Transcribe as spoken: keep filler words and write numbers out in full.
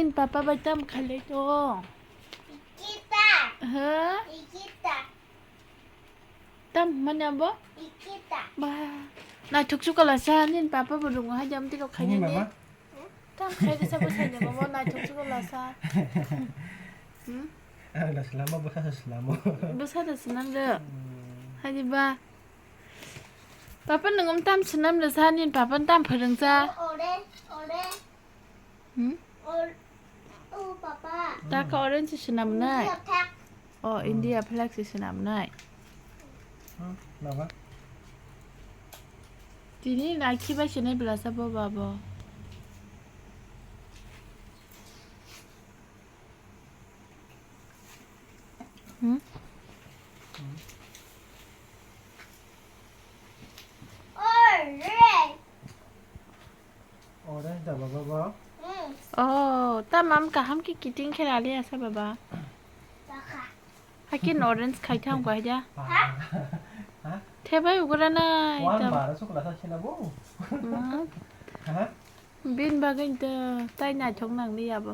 Nini papa bai tam khailai to. Ikita. Ha? Ikita. Tam mani abo? Ikita. Ba. Naithok chukala sa nini papa bo rungo hai jam tiro khaina Nini de. Mama? Tam khai de sa bo sai de mama naithok chukala sa. Hmm? Ah, na selama bwsa sa selama. Bwsa da swnam de. Hmm. Hai de ba. Papa nung um tam swnam de sa nini papa tam phwrwng sa. Ore, ore. Hmm? Or-, oh, papa. Taka orange se swnamnai. India thak. Oh, India flag se swnamnai. Hmm, naba? Tini naikhe bai swnai bwlasa bo babo. Hmm? Orange. Orange da baba bo? Mm. Oh, ta mam kaham ki kiting khe rali asa baba. Baka. Hakin orange khai thang bai da. Ha? Ha? Thebai ugra nai Wan tam. Bara sukla sa sina bo. Hmm. Ha? Bin bagin ta tai naithok nang li abo.